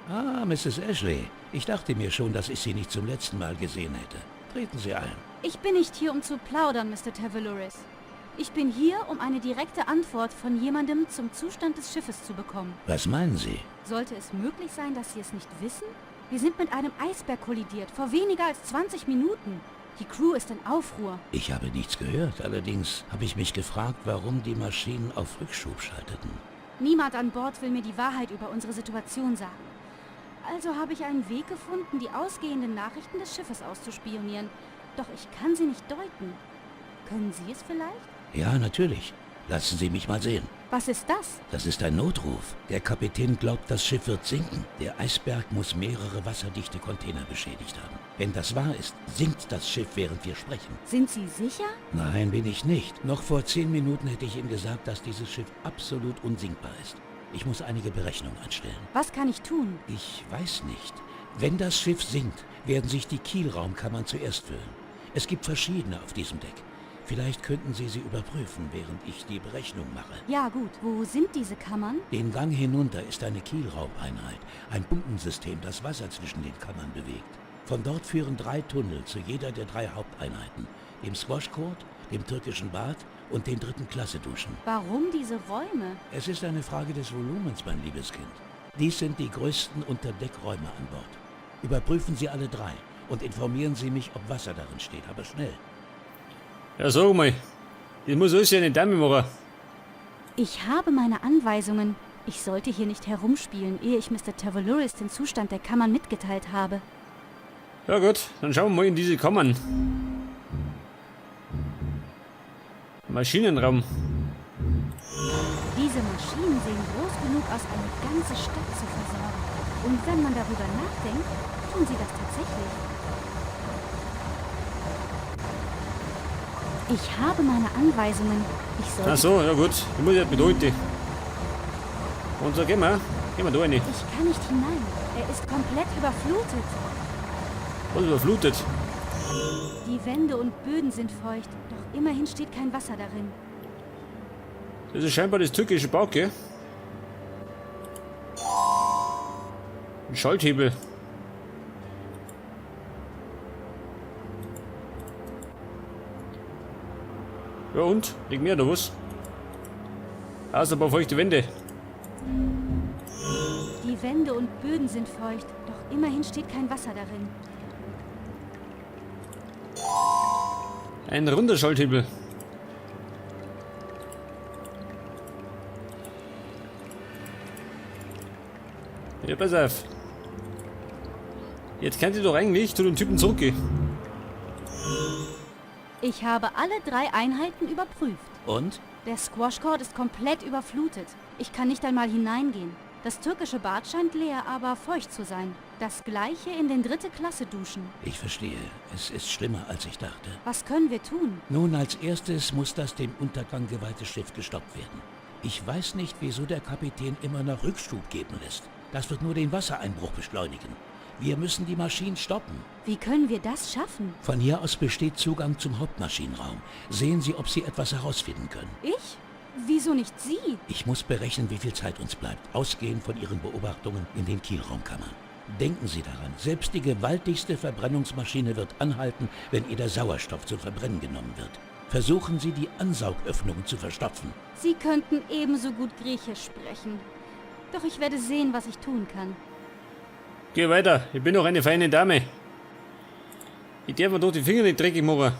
Ah, Mrs. Ashley. Ich dachte mir schon, dass ich Sie nicht zum letzten Mal gesehen hätte. Treten Sie ein. Ich bin nicht hier, um zu plaudern, Mr. Tavalouris. Ich bin hier, um eine direkte Antwort von jemandem zum Zustand des Schiffes zu bekommen. Was meinen Sie? Sollte es möglich sein, dass Sie es nicht wissen? Wir sind mit einem Eisberg kollidiert, vor weniger als 20 Minuten. Die Crew ist in Aufruhr. Ich habe nichts gehört. Allerdings habe ich mich gefragt, warum die Maschinen auf Rückschub schalteten. Niemand an Bord will mir die Wahrheit über unsere Situation sagen. Also habe ich einen Weg gefunden, die ausgehenden Nachrichten des Schiffes auszuspionieren. Doch ich kann sie nicht deuten. Können Sie es vielleicht? Ja, natürlich. Lassen Sie mich mal sehen. Was ist das? Das ist ein Notruf. Der Kapitän glaubt, das Schiff wird sinken. Der Eisberg muss mehrere wasserdichte Container beschädigt haben. Wenn das wahr ist, sinkt das Schiff, während wir sprechen. Sind Sie sicher? Nein, bin ich nicht. Noch vor 10 Minuten hätte ich ihm gesagt, dass dieses Schiff absolut unsinkbar ist. Ich muss einige Berechnungen anstellen. Was kann ich tun? Ich weiß nicht. Wenn das Schiff sinkt, werden sich die Kielraumkammern zuerst füllen. Es gibt verschiedene auf diesem Deck. Vielleicht könnten Sie sie überprüfen, während ich die Berechnung mache. Ja, gut. Wo sind diese Kammern? Den Gang hinunter ist eine Kielraumeinheit, ein Pumpensystem, das Wasser zwischen den Kammern bewegt. Von dort führen 3 Tunnel zu jeder der 3 Haupteinheiten, dem Squash Court, dem türkischen Bad und den 3. Klasse Duschen. Warum diese Räume? Es ist eine Frage des Volumens, mein liebes Kind. Dies sind die größten Unterdeckräume an Bord. Überprüfen Sie alle 3 und informieren Sie mich, ob Wasser darin steht, aber schnell. Ja, sag mal, das muss alles ja eine Dame machen. Ich habe meine Anweisungen. Ich sollte hier nicht herumspielen, ehe ich Mister Tavalouris den Zustand der Kammern mitgeteilt habe. Ja gut, dann schauen wir mal in diese Kammern. Maschinenraum. Diese Maschinen sehen groß genug aus, eine ganze Stadt zu versorgen. Und wenn man darüber nachdenkt, tun sie das tatsächlich. Ich habe meine Anweisungen. Ich sollte... Ach so, ja gut. Ich muss ja bedeuten. Und so gehen wir. Gehen wir da rein. Ich kann nicht hinein. Er ist komplett überflutet. Was überflutet? Die Wände und Böden sind feucht, doch immerhin steht kein Wasser darin. Das ist scheinbar das türkische Bad, gell? Ein Schalthebel. Ja und? Liegt mir da was? Außer ein paar feuchte Wände. Die Wände und Böden sind feucht, doch immerhin steht kein Wasser darin. Ein runder Schalthebel. Ja, pass auf. Jetzt könnt ihr doch eigentlich zu den Typen zurückgehen. Ich habe alle 3 Einheiten überprüft. Und? Der Squash Court ist komplett überflutet. Ich kann nicht einmal hineingehen. Das türkische Bad scheint leer, aber feucht zu sein. Das gleiche in den 3. Klasse Duschen. Ich verstehe. Es ist schlimmer, als ich dachte. Was können wir tun? Nun, als erstes muss das dem Untergang geweihte Schiff gestoppt werden. Ich weiß nicht, wieso der Kapitän immer noch Rückschub geben lässt. Das wird nur den Wassereinbruch beschleunigen. Wir müssen die Maschinen stoppen. Wie können wir das schaffen? Von hier aus besteht Zugang zum Hauptmaschinenraum. Sehen Sie, ob Sie etwas herausfinden können. Ich? Wieso nicht Sie? Ich muss berechnen, wie viel Zeit uns bleibt, ausgehend von Ihren Beobachtungen in den Kielraumkammern. Denken Sie daran, selbst die gewaltigste Verbrennungsmaschine wird anhalten, wenn ihr der Sauerstoff zum Verbrennen genommen wird. Versuchen Sie, die Ansaugöffnungen zu verstopfen. Sie könnten ebenso gut Griechisch sprechen. Doch ich werde sehen, was ich tun kann. Geh weiter, ich bin doch eine feine Dame. Ich darf mir doch die Finger nicht dreckig machen.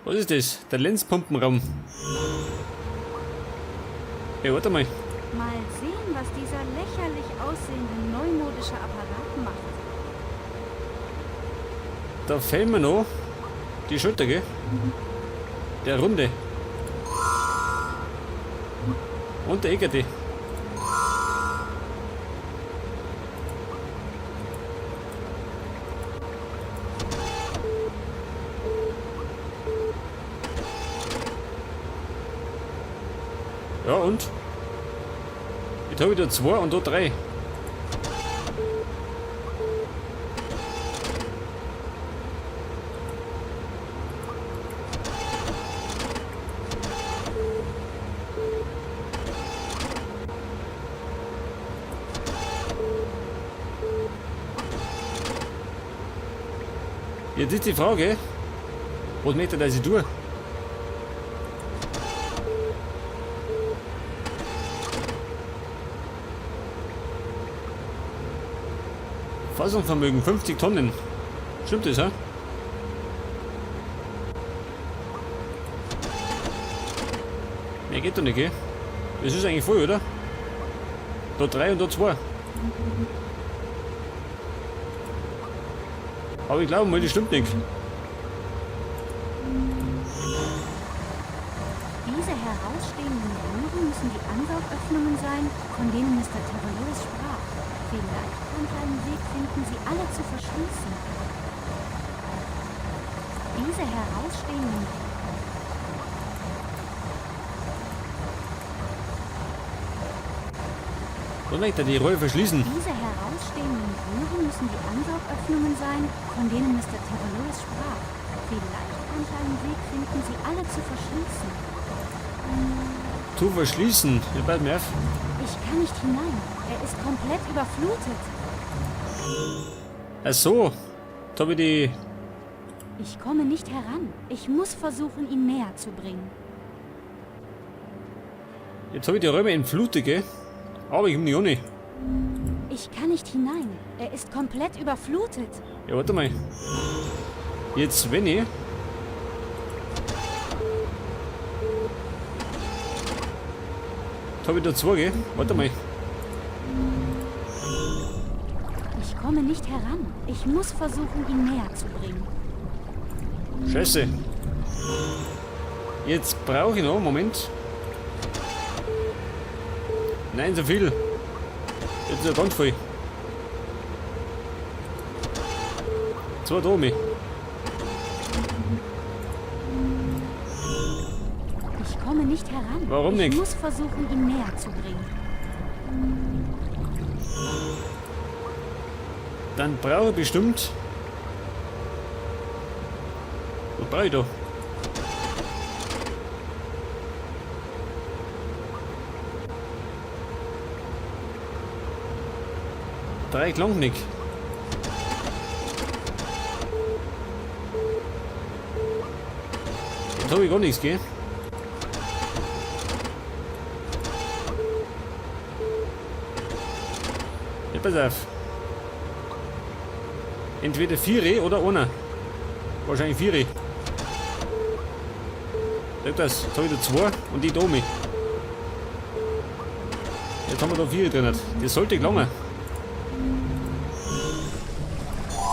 Was ist das? Der Lenzpumpenraum. Hey, warte mal. Mal sehen, was dieser lächerlich aussehende neumodische Apparat macht. Da fehlen mir noch die Schulter, gell? Der Runde. Und der Eckerte. Ja und? Jetzt hab ich da 2 und da 3. Jetzt ist die Frage, was möchte er, dass ich tue? Fassungsvermögen 50 Tonnen. Stimmt das, hä? Mehr geht doch nicht, gell? Das ist eigentlich voll, oder? Da 3 und da 2. Aber ich glaube mal, das stimmt nicht. Diese herausstehenden Röhren müssen die Ansaugöffnungen sein, von denen Mr. Tavalouris sprach. Vielleicht kann ich einen Weg finden, sie alle zu verschließen. Diese herausstehenden... Was möchte er die Rohre verschließen? Diese herausstehenden Röhren müssen die Ansaugöffnungen sein, von denen Mr. Tavalouris sprach. Vielleicht kann ich einen Weg finden, sie alle zu verschließen. Zu verschließen? Ja, bald mir auf. Ich kann nicht hinein. Er ist komplett überflutet. Ach so. Jetzt hab ich die... Ich komme nicht heran. Ich muss versuchen, ihn näher zu bringen. Jetzt hab ich die Räume entflutet, gell? Aber ich hab nicht ohne. Ich kann nicht hinein. Er ist komplett überflutet. Ja, warte mal. Jetzt, wenn ich... Jetzt hab ich da 2, gell? Warte mal. Ich komme nicht heran. Ich muss versuchen, ihn näher zu bringen. Scheiße. Jetzt brauche ich noch. Moment. Nein, so viel. Jetzt ist ja ganz voll. 2 da oben. Ich komme nicht heran. Warum Ich nicht? muss versuchen, ihn näher zu bringen. Dann brauche ich bestimmt... Was brauche ich da? 3 Klonknick. Jetzt hab ich gar nichts, gell? Ja, pass auf. Entweder 4 oder einer. Wahrscheinlich 4. Sag das, jetzt hab ich da 2 und die da oben. Jetzt haben wir da 4 drin. Das sollte gelangen.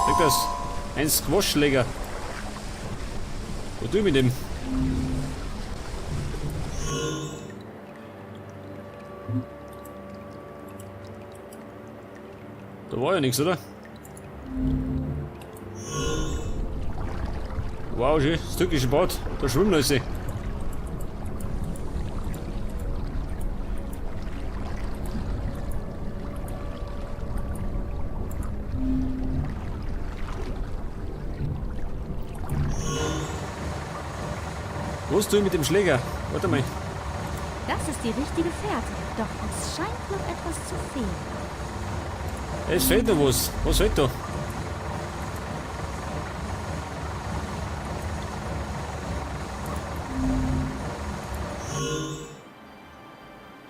Sag das, ein Squash-Schläger. Was tue ich mit dem? Da war ja nichts, oder? Wow, schön, das türkische Bad. Da schwimmen Leute. Was tue ich mit dem Schläger? Warte mal. Das ist die richtige Fährte. Doch es scheint noch etwas zu fehlen. Es fehlt noch was. Was fehlt da?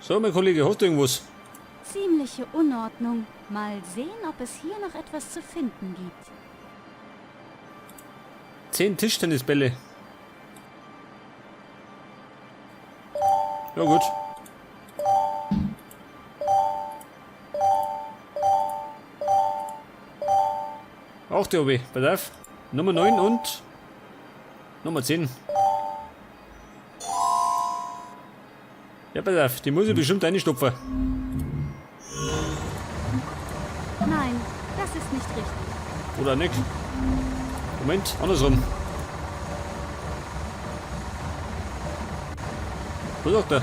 So, mein Kollege, hast du irgendwas? Ziemliche Unordnung. Mal sehen, ob es hier noch etwas zu finden gibt. 10 Tischtennisbälle. Ja gut. Auch die OB. Pass auf. Nummer 9 und Nummer 10. Ja, pass auf, die muss ich bestimmt reinstopfen. Nein, das ist nicht richtig. Oder nicht? Moment, andersrum. Was sagt er?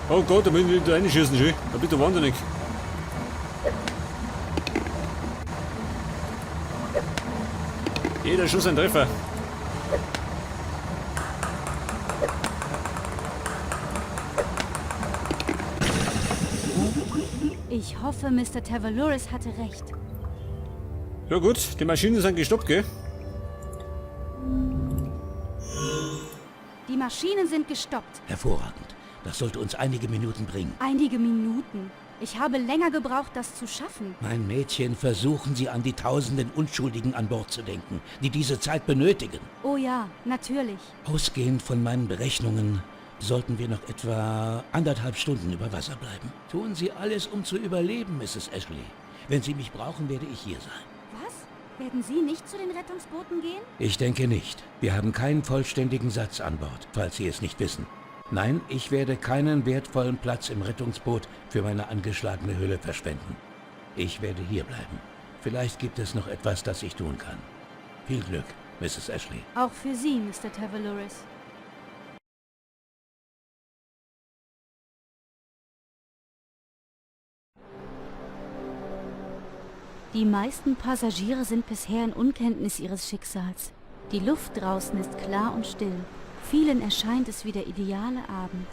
Oh Gott, da müssen wir da reinschießen, schön. Da bist du wahnsinnig. Jeder Schuss ein Treffer. Ich hoffe, Mister Tavalouris hatte recht. Ja gut, die Maschinen sind gestoppt, gell? Die Maschinen sind gestoppt. Hervorragend. Das sollte uns einige Minuten bringen. Einige Minuten. Ich habe länger gebraucht, das zu schaffen. Mein Mädchen, versuchen Sie an die tausenden Unschuldigen an Bord zu denken, die diese Zeit benötigen. Oh ja, natürlich. Ausgehend von meinen Berechnungen sollten wir noch etwa 1,5 Stunden über Wasser bleiben. Tun Sie alles, um zu überleben, Mrs. Ashley. Wenn Sie mich brauchen, werde ich hier sein. Was? Werden Sie nicht zu den Rettungsbooten gehen? Ich denke nicht. Wir haben keinen vollständigen Satz an Bord, falls Sie es nicht wissen. Nein, ich werde keinen wertvollen Platz im Rettungsboot für meine angeschlagene Hülle verschwenden. Ich werde hier bleiben. Vielleicht gibt es noch etwas, das ich tun kann. Viel Glück, Mrs. Ashley. Auch für Sie, Mr. Tavalouris. Die meisten Passagiere sind bisher in Unkenntnis ihres Schicksals. Die Luft draußen ist klar und still. Vielen erscheint es wie der ideale Abend.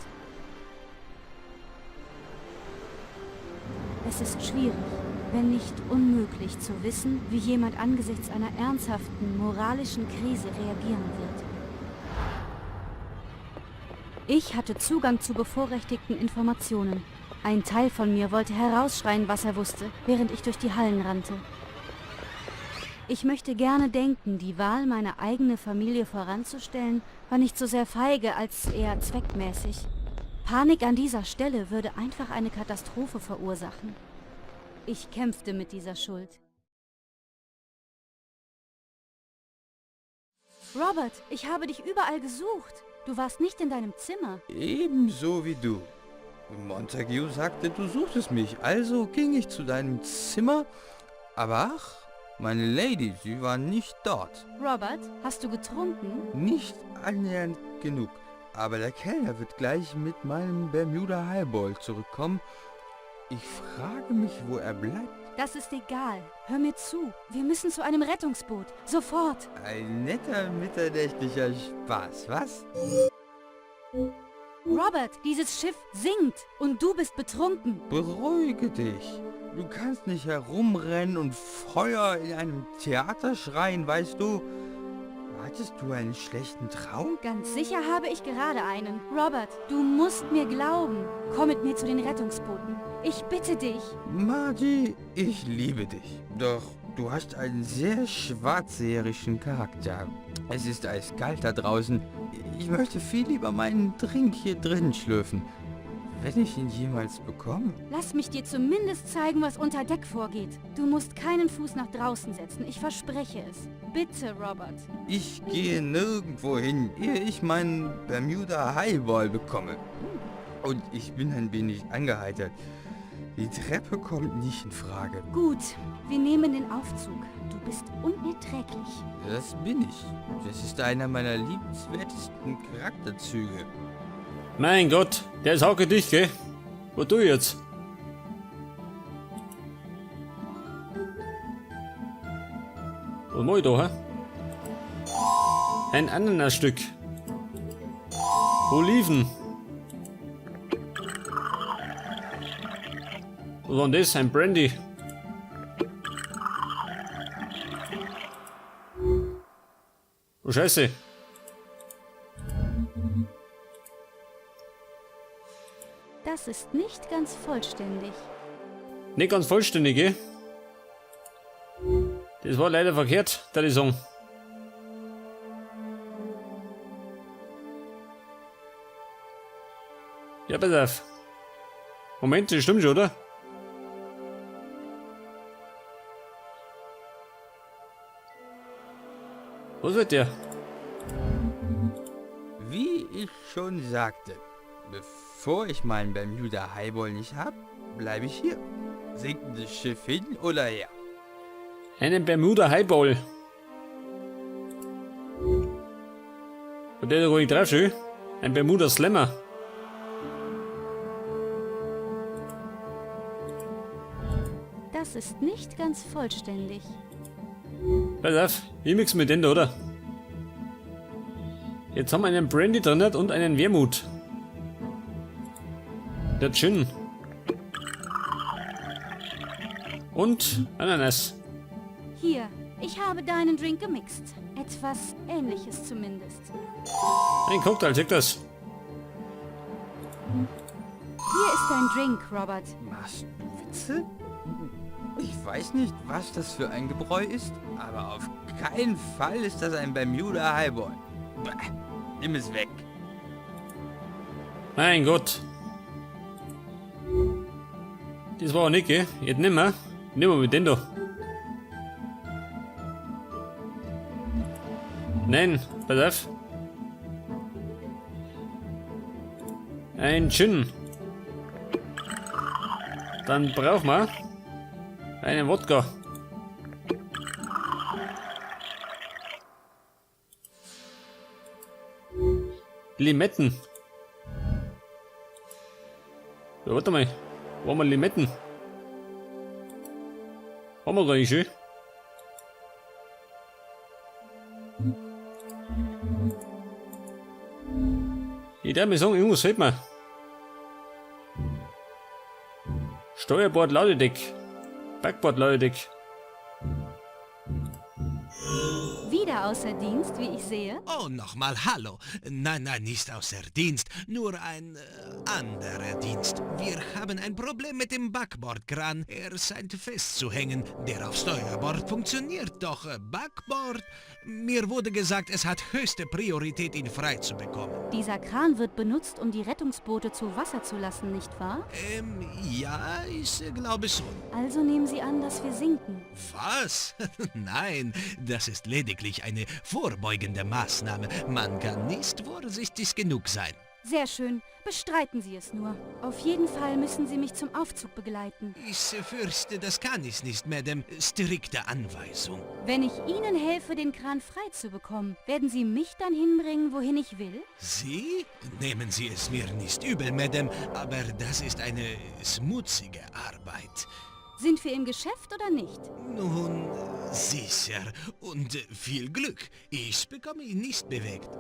Es ist schwierig, wenn nicht unmöglich zu wissen, wie jemand angesichts einer ernsthaften, moralischen Krise reagieren wird. Ich hatte Zugang zu bevorrechtigten Informationen. Ein Teil von mir wollte herausschreien, was er wusste, während ich durch die Hallen rannte. Ich möchte gerne denken, die Wahl, meine eigene Familie voranzustellen, war nicht so sehr feige, als eher zweckmäßig. Panik an dieser Stelle würde einfach eine Katastrophe verursachen. Ich kämpfte mit dieser Schuld. Robert, ich habe dich überall gesucht. Du warst nicht in deinem Zimmer. Ebenso wie du. Montague sagte, du suchtest mich, also ging ich zu deinem Zimmer. Aber ach, meine Lady, sie war nicht dort. Robert, hast du getrunken? Nicht annähernd genug. Aber der Kellner wird gleich mit meinem Bermuda Highball zurückkommen. Ich frage mich, wo er bleibt. Das ist egal. Hör mir zu. Wir müssen zu einem Rettungsboot. Sofort. Ein netter mitternächtlicher Spaß, was? Robert, dieses Schiff sinkt und du bist betrunken. Beruhige dich. Du kannst nicht herumrennen und Feuer in einem Theater schreien, weißt du? Hattest du einen schlechten Traum? Ganz sicher habe ich gerade einen. Robert, du musst mir glauben. Komm mit mir zu den Rettungsbooten. Ich bitte dich. Margie, ich liebe dich. Doch du hast einen sehr schwarzseherischen Charakter. Es ist eiskalt da draußen. Ich möchte viel lieber meinen Drink hier drin schlürfen. Wenn ich ihn jemals bekomme. Lass mich dir zumindest zeigen, was unter Deck vorgeht. Du musst keinen Fuß nach draußen setzen, ich verspreche es. Bitte, Robert. Ich gehe nirgendwo hin, ehe ich meinen Bermuda Highball bekomme. Und ich bin ein wenig angeheitert. Die Treppe kommt nicht in Frage. Gut, wir nehmen den Aufzug. Du bist unerträglich. Das bin ich. Das ist einer meiner liebenswertesten Charakterzüge. Mein Gott, der ist hauke dicht, gell? Wo tu ich jetzt? Was mach ich da, hä? Ein Ananasstück. Oliven. Was war denn das? Ein Brandy. Oh Scheiße. Das ist nicht ganz vollständig. Nicht ganz vollständig, gell? Das war leider verkehrt, da ich sagen. Ja, pass auf. Moment, das stimmt schon, oder? Was wird der? Wie ich schon sagte, bevor ich meinen Bermuda Highball nicht hab, bleibe ich hier. Sinkt das Schiff hin oder her? Einen Bermuda Highball. Und der da ruhig drauf, schön. Ein Bermuda Slammer. Das ist nicht ganz vollständig. Pass auf, ich mix mit den da, oder? Jetzt haben wir einen Brandy drin und einen Wermut. Der Gin. Und Ananas. Hier, ich habe deinen Drink gemixt. Etwas Ähnliches zumindest. Ein Cocktail, check das. Hier ist dein Drink, Robert. Machst du Witze? Ich weiß nicht, was das für ein Gebräu ist, aber auf keinen Fall ist das ein Bermuda Highball. Bäh, nimm es weg. Mein Gott. Das war auch nicht, gell? Jetzt nimmer. Nimm mal mit dem da. Nein, pass auf. Ein Gin. Dann brauchen wir einen Wodka. Limetten. Ja, warte mal. Wo haben wir Limetten? Haben wir gar nicht schön. Ich darf mir sagen, irgendwas fehlt mir. Steuerbord Ladedeck. Backbord Ladedeck. Wieder außer Dienst, wie ich sehe. Oh, nochmal hallo. Nein, nein, nicht außer Dienst, nur ein anderer Dienst. Wir haben ein Problem mit dem Backbordkran. Er scheint festzuhängen. Der auf Steuerbord funktioniert, doch Backbord... Mir wurde gesagt, es hat höchste Priorität, ihn frei zu bekommen. Dieser Kran wird benutzt, um die Rettungsboote zu Wasser zu lassen, nicht wahr? Ja, ich glaube schon. Also nehmen Sie an, dass wir sinken. Was? Nein, das ist lediglich eine vorbeugende Maßnahme. Man kann nicht vorsichtig genug sein. Sehr schön. Bestreiten Sie es nur. Auf jeden Fall müssen Sie mich zum Aufzug begleiten. Ich fürchte, das kann ich nicht, Madame. Strikte Anweisung. Wenn ich Ihnen helfe, den Kran frei zu bekommen, werden Sie mich dann hinbringen, wohin ich will? Sie? Nehmen Sie es mir nicht übel, Madame, aber das ist eine schmutzige Arbeit. Sind wir im Geschäft oder nicht? Nun, sicher. Und viel Glück. Ich bekomme ihn nicht bewegt.